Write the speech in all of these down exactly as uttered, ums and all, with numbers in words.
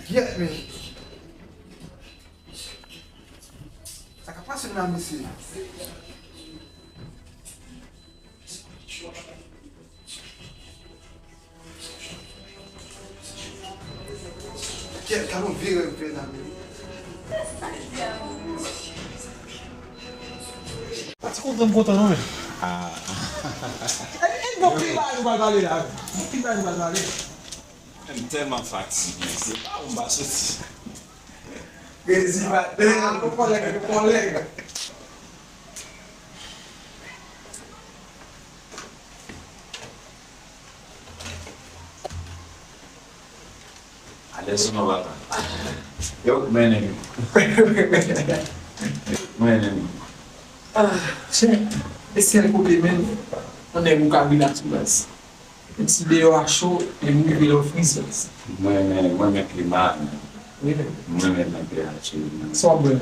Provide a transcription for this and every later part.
Kyèt, men. Sa k ap pase m la, mesye? Kyèt, gade yon vye rèv m fè la, men. Pati kontan, m kontan, non, men. Ah. E, e, bon, ki bagay nou pral pale la? Bon, ki bagay nou pral pale? M tèlman fatige, se pa ou m pa soti. Krezi patnè. Ah, nou kòlèg, nou kòlèg. Alèz ou non, papa? Yo, mennen nou. Mennen nou. Ah, chè, e syèl koupe, men. On nèg ou ka rilaks ou baz. Menm si deyò a cho, e m rive la ou frize. Mwen renmen, mwen renmen klima a, men. Wi, men. Mwen renmen tanperati a, men. Sa w bwè?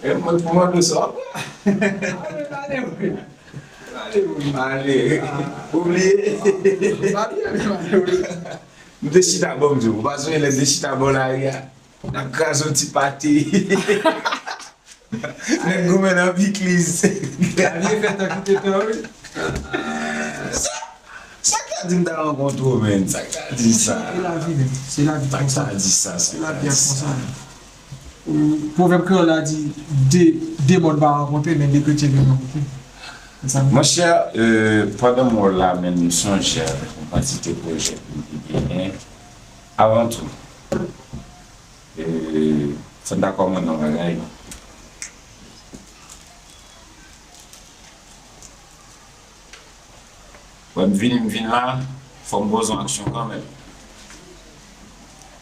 E mwen pou mande w sa w ap bwè. Ale, ale, wi. Ale, wi. Ale. Ou bliye? M te chita bò, m di w. Ou pa sonje lè m te chita bò lari a? N ap kraze yon ti pate. Nèg goumen nan pikliz. Lavi e fè tan kite tan, wi. Sa, sa k ta di m ta rankontre w, menn? Sa k ta di sa? Se lavi, menn. Se lavi konsa. Sa k ta di sa? Se lavi a konsa. Pwovèb kreyòl la di, de, de mòn pa rankontre, men de kretyen vin rankontre. Se sa, menn. Monchè, euh, pandan m wè w la, menn, m sonje avèk yon kantite pwojè pou m te genyen. Avan tou, E, fò n ta kòmande yon bagay. Wè, m vini, m vin la, fò m poze yon aksyon kanmenm.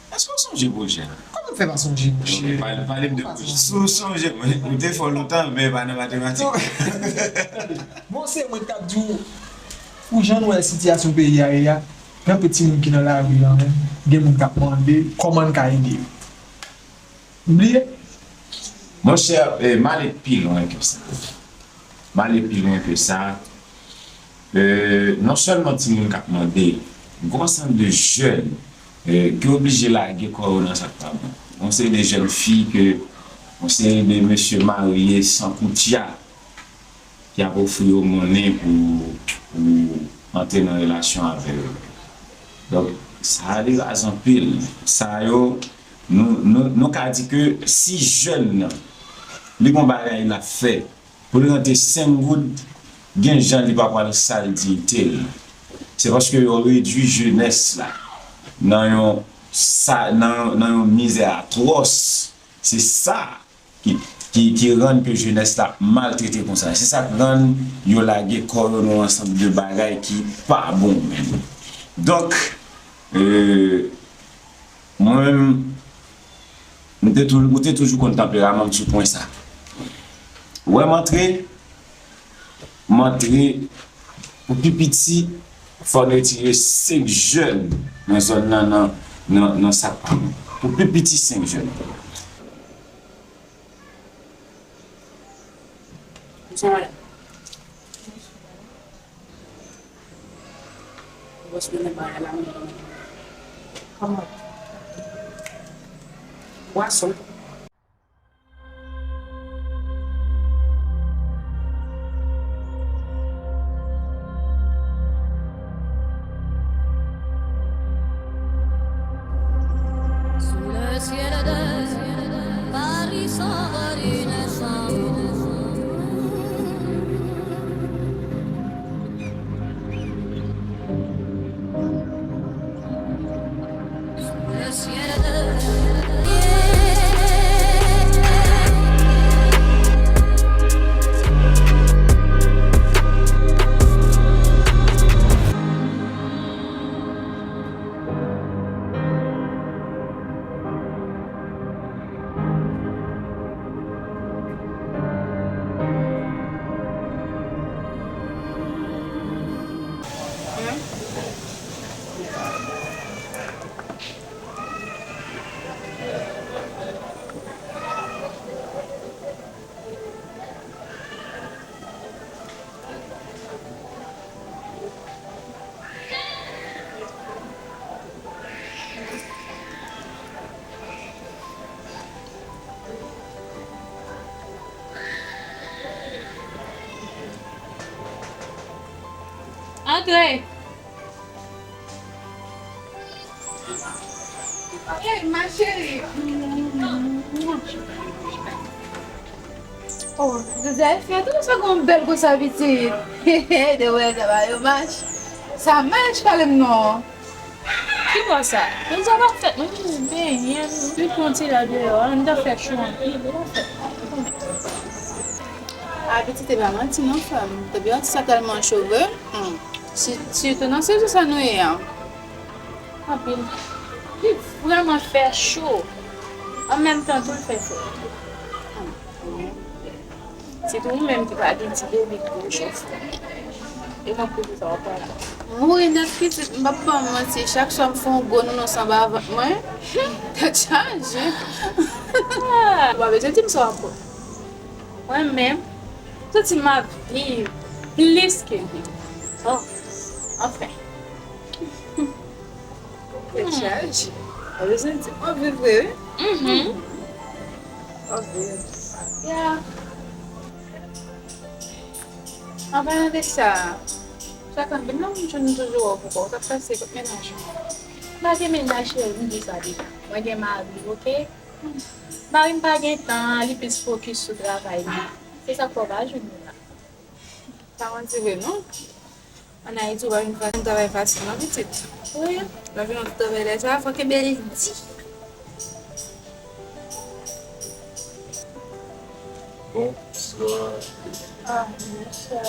Èske w sonje pwojè a? Kòman m fè pa sonje, monchè? Ok, pale, pale m de pwojè. Si w sonje, mwen, ou te fò lontan, men pa nan matematik. Bon, se mwen k ap di w, pou jan n wè sitiyasyon peyi a ye a, gen anpil timoun ki nan lari an menm, gen moun k ap mande kòman n ka ede yo. M bliye. Monchè, eh, m ale pi lwen ke sa. M ale pi lwen ke sa. Eh, non sèlman timoun k ap mande, gen yon ansanm de jèn, eh, ki oblije lage kò yo nan sa k pa bon. Yon seri de jèn fi ke, yon seri de mesye marye san koutya, ki ap ofri yo monnen pou, pou antre nan relasyon avè yo. Donk, sa a li raz anpil. Sa yo, nou, nou, nou ka di ke si jèn nan, li gon bagay l ap fè, pou li rantre senk goud, gen jan li pa pral sal diyite l. Se paske yo redwi jenès la nan yon sa, nan, nan yon mizè atwòs. Se sa ki, ki, ki rann ke jenès la maltrete konsa. Se sa k rann yo lage kò yo nan yon ansanm de bagay ki pa bon menm. Donk, euh, mwen menm, m te tou-, ou te toujou konn tanperaman m sou pwen sa. Wè m antre, m antre, pou pi piti, fò n retire senk jèn nan zòn nan, nan, nan, nan sa k pa bon. Pou pi piti, senk jèn. Bonswa, madanm. Bòs mwen nan bagay la, mwen. Kòman? Bwason. Sous le ciel de Paris s'envole une chanson. Hey, ma chérie. Oh, Joseph, tande sa gon bèl konsa pitit. De wè sa ba yo mach. Sa mach pale m non. Ki bò sa? Moun sa pa fèt, mwen jis benyen, pi konti la deyò, anndan fè cho anpil, li pa fèt. A pitit e pa manti non frè m. Tanperatir sa tèlman cho vre. Hmm. Si, sitou nan sezon sa nou ye an. Anpil. Li vrèman fè cho. An menm tan tou l fè frèt. Hmm. Sitou ou menm ki pa gen ti bebe ki pou chofe. E mwen pou sa w ap pran. Mouri nèt pitit, m p ap ba w manti. Chak swa m fè yon gwo nounou anba vant mwen. Tèt chaje. Ou pa bezwen di m sa w ap pran. Mwen menm, m santi m ap viv plis ke viv. Oh, anfen. Tèt chaje. Ou bezwen di, mwen viv vre, wi. Mhm. Ok. Yeah. An palan de sa, chak anpil nan moun jwenn toujou wè w poukò, w t ap pase kot mennaj ou? M pa gen mennaj, cheri, m di sa deja. Mwen gen mari, ok? Mari m pa gen tan, li plis fokis sou travay li. Se sa k fè w pa jwenn li la. Pa manti vre non. Ann Ayiti, ou pa vin fè yon travay fasil non pitit. Wi. Lè w vin yon travay lè sa, fò kenbe l di. Bonswa. Ah, bonswa.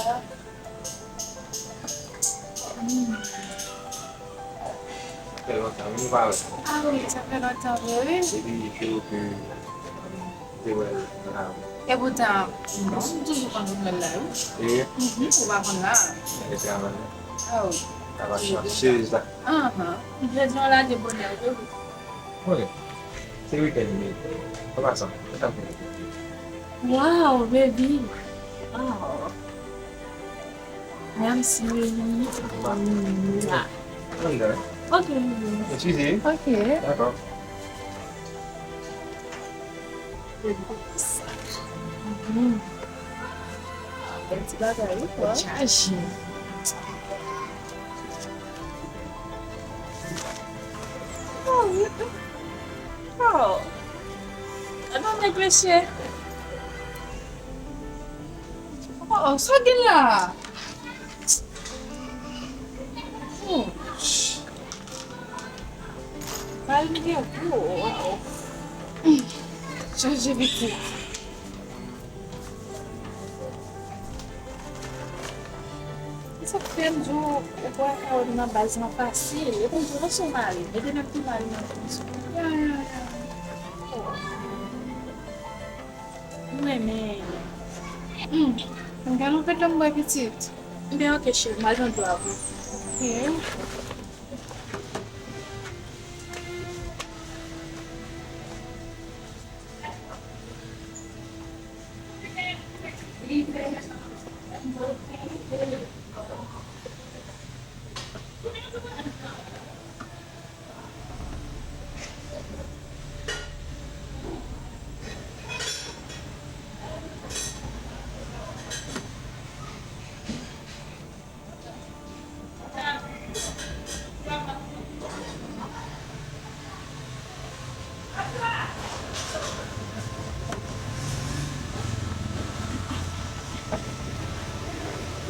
Fè lontan wi nou pa wè. Ah wi, sa fè lontan vre wi. Depi jou ke m te wè l nan lari. Epoutan, m toujou konn vin wè l la wi. E? Mhm, ou pa konn la. Mwen te travay. Oh. Travay nan sez la. Ahan. Jodi an lage bonè vre wi. Wi. Se wikenn li ye. An pasan, mwen t ap vin. Wow, baby. Oh. Mèsi, baby. Mwah. Ann dan. Ok, baby. Eskize. Ok. Dakò. Baby, sa. Mhm. Bèl ti bagay, wi, kwa. Chaje. Oh, wi. Oh. Gade yon nèg, mesye. Oh, sa w gen la? Oh. Bal m gen gwo, waw. Chanje vit vit. Se sa k fè m di w, ou pral ka wè m nan baz lan fasil. Epi m di w, se yon mari. Mete menm tou mari nan kondisyon. Ya, ya, ya. M renmen. Hmm. M gen yon pete m bwè pitit. Ebyen, ok, cheri, m al jwenn dlo avè w.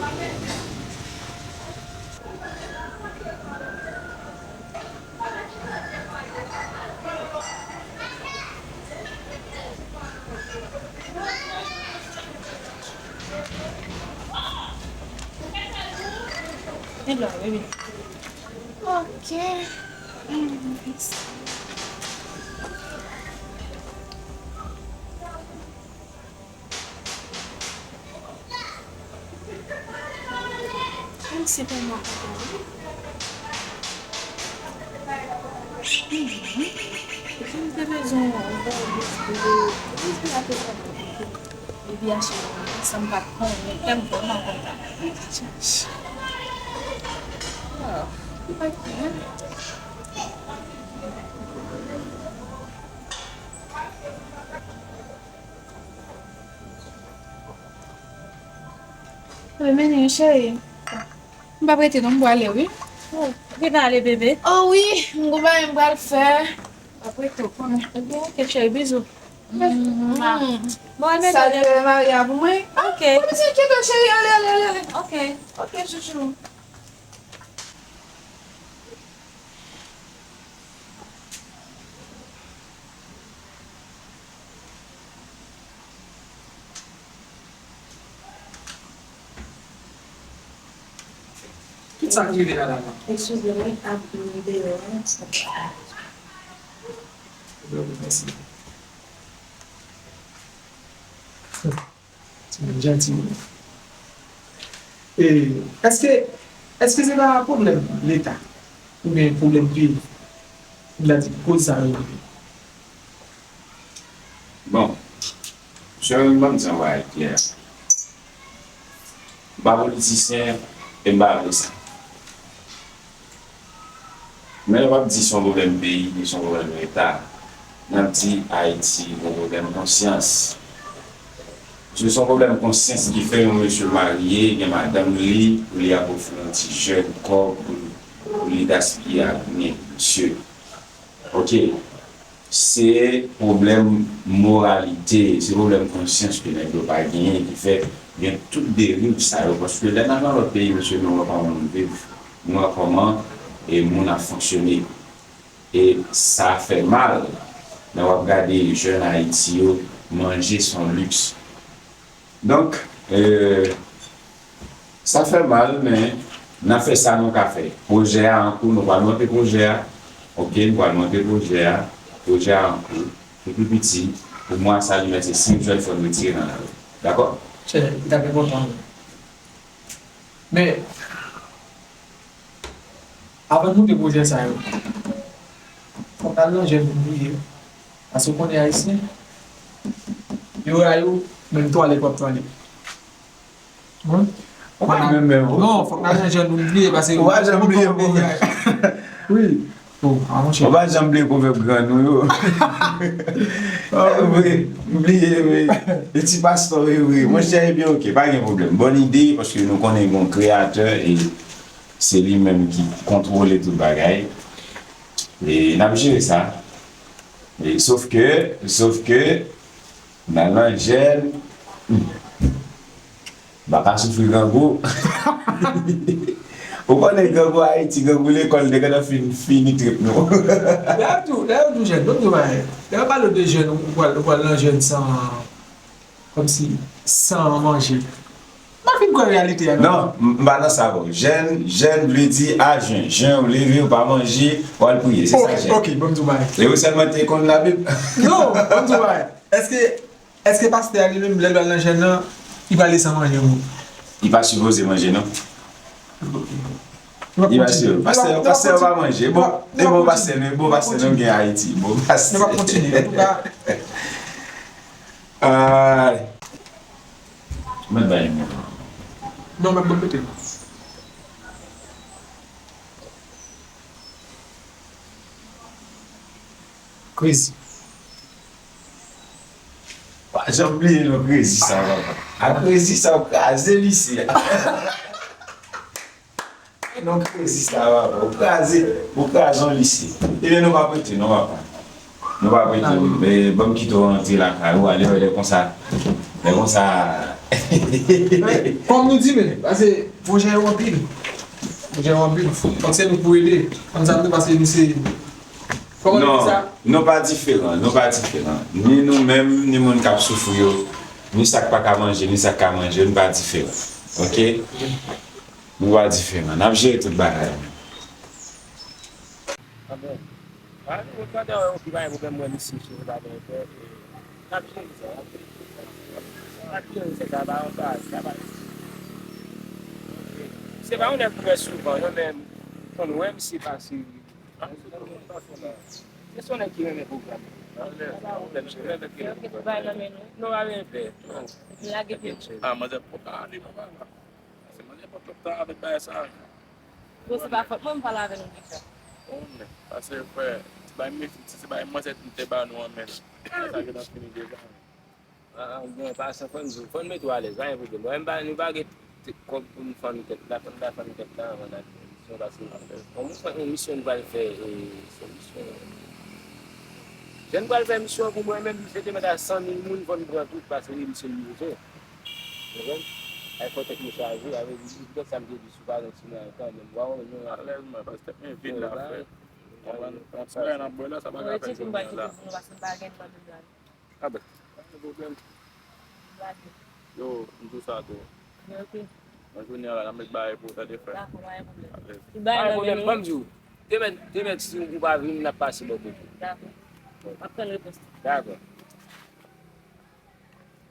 Ok. Hello, baby. Ok. Mm, yes. Ay, se tèlman kontan, wi. Mhm. Jan m te bezwen yon bon bous pou li. Li te la te kontan. Epi achte yon bous, sa m pa t konnen, kè m vrèman kontan. Oh, ok. Wi, men cheri. M P ap rete non, m prale wi. Oh, ou gentan ale, bebe? Oh wi, m gon bagay m pral fè. M ap rete, ou konnen. Ebyen, oke, cheri, bizou. Mwa. Bon, al mete. Salye Maria pou mwen. Oke. Ou bezwen kite cheri, ale, ale, ale, ale. Oke. Oke, chouchou. Tout sa k rive a la, la. Eskize m, ap vin deyò a. Mèsi. Timoun janti, wi. E, èske, èske se pa pwoblèm Leta oubyen pwoblèm peyi ki la di koz sa yo rive? Bon, sèlman m di yon bagay klè. M pa politisyen e m pa vle sa. Men lè w ap di se yon pwoblèm peyi, se yon pwoblèm Leta, n ap di Ayiti gon pwoblèm konsyans. Paske se yon pwoblèm konsyans ki fè yon mesye marye, gen madanm li, pou li ap ofri yon ti jèn kòb pou, pou li gaspiye ak men misye. Oke. Se pwoblèm moralite, se pwoblèm konsyans ke nèg yo pa genyen ki fè gen tout deriv sa yo. Paske lè n al nan lòt peyi, mesye, nou wè kòman moun viv, nou wè kòman, e, moun ap fonksyone. E sa fè mal lè w ap gade jèn Ayiti yo, manje se yon liks. Donk, e, sa fè mal, men n ap fè sa nou ka fè. Pwojè a an kou, nou pral monte pwojè a. Oke, nou pral monte pwojè a. Pwojè a an kou. Pou pi piti, pou mwa sa, li mèt se senk jèn fò n retire nan lari. Dakò? Chè, li t ap enpòtan, wi. Men, avan n moute pwojè sa yo, fòk n al nan jèn pou n priye. Paske w konnen Ayisyen, yo ray ou, menm twalèt w ap twalèt. Wi. Ou pa menm menm, wi. Non, fòk n al nan jèn pou n priye, paske ou pa janm bliye pwovèb. Wi. Oh, ah, monchè. Ou pa janm bliye pwovèb grann nou yo. Ah, wi. M bliye, wi. E ti pastè, wi, wi. Monchè, ebyen, oke, pa gen pwoblèm. Bòn ide, paske nou konnen gen yon kreyatè e se li menm ki kontwole tout bagay. E n ap jere sa. E, sof ke, sof ke, nan, nan jèn, m pa ka soufri grangou. Ou konnen grangou Ayiti, grangou lekòl, te gentan fin, fini trip nou. Lè yo di w, lè yo di w jèn, ban m di w bagay. Lè yo pale w de jèn, ou pral, ou pral nan jèn san, kòmsi, san manje. M pa fin kwè reyalite a, non. Non, m, m pa nan sa, bro. Jèn, jèn vle di a jen. Jen, ou leve, ou pa manje, ou al priye. Se sa, jèn. Oke, oke, ban m di w bagay. E ou sèlman te konn Labib? Non, ban m di w bagay. Èske Èske pastè a li menm, lè l pral nan jèn nan, li pral san manje, wi? Li pa sipoze manje, non. Li pa sipoze. Pastè, pastè yo pa manje. Bon, e bon pastè nou, bon pastè nou gen Ayiti. Bon pastè. Nou va kontinye. Antouka. Ay. Mwen bay mwen. Non, men bon, mete. Crazy. Pa janm bliye non Crazy sa, papa. A Crazy sa, ou kraze lise a. Non Crazy sa, papa. Ou kraze, ou kraze yon lise. Ebyen, nou pa prete, non, papa. Nou pa prete. Men, ban m kite w rantre lakay ou, ale wè lè konsa. Lè konsa. Kòm nou di, men, pase pwojè yo anpil. Pwojè yo anpil. Fòk se nou pou ede. Konn sa nou, pase nou se Kòman nou di sa? Non, nou pa diferan, nou pa diferan. Ni nou menm, ni moun k ap soufri yo, ni sa k pa ka manje, ni sa k ka manje, nou pa diferan. Oke? Nou pa diferan. N ap jere tout bagay. Amen. A, nou tande yon ki pa gen pwoblèm, mwen, misye, misye pa gen pè, e, n ap jere sa, n ap jere sa. N ap jere sa, sa pa yon baz, sa pa. Se pa yon nèg ou wè souvan, non, men konn wè misye pase. Se yon nèg ki renmen pwogram. Lè w gen tout bagay nan men nou. Non, pa gen pè. Lage pye. A, manzè pòt la ale, papa. Se manzè pòt tout tan avèk bagay sa. Bon, se pa fòt mwen, m pale avè nou deja. Bon, men, pase frè, ti bay mefit, si se bay manzè m te ba nou an men. Sa gentan fini deja. Ah, ah, bon, pasan, fò n di w, fò n mete w alèz, pa gen pwoblèm. Mwen, m pa, nou pa gen Kòb pou n fann tèt la, fann la, fann tèt la, anvan n al fè emisyon, paske yon misyon n pral fè, e, se misyon. Jan n pral fè misyon pou mwen menm, misye te mèt a san mil moun, fò n pran tout, paske emisyon n bezwen. Ou konprann? Ay fò tèt nou chaje, avè di, poutèt sa m te di sou pa gen ti nan kanmenm. Wa wè, nou alèz, mwen, paske tèt mwen vid la, frè. Konprann? Yon ti bagay n ap bwè la, sa pa ka fè jounen an la. Ah ben, pa gen pwoblèm. Yo, m di w sa tou. Ok. Nan jounen an la, n ap met bagay pou w tande, frè. Dakò, pa gen pwoblèm. Alèz. Pa gen pwoblèm, ban m di w. Demen, demen, si ou pa vin, n ap pase bò kote w. Dakò. M ap tann repons. Dakò.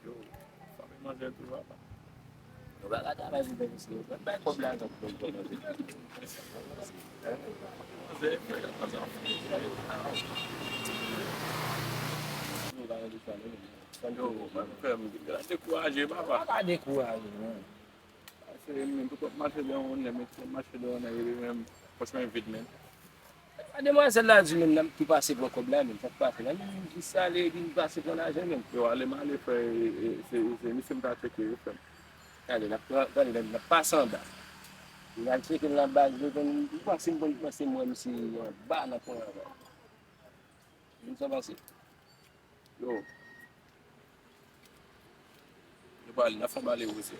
Yo, fanmi manzè tou, papa. Nou pa ka travay pou bèl mesye. Mwen bay kòb la ankò pou bèl kòb manje. Manzè, frè, konsa. Nou pa gen listwa, nou menm. Yo, mwen frè m, dekouraje, papa. Pa dekouraje, non. Se menm, tout wap mache de yon nèg, menm tout wap mache de yon nèg, epi menm, pòch mwen vid, menm. A demwazèl la di menm, n ap tou pase pran kòb la, menm, sa k pase la, li jis ale, epi li pase pran lajan, menm. Yo, ale m ale, frè, e, e, se, se misye m ta tcheke, wi, frè m. Gade, n ap pran, gade, n ap pase anba. N al tcheke l nan baz, nou konn, ou panse m konn panse m wè misye anba nan kwen anba. Ou sa panse? Yo. Nou pale, n ap fè bale wouze.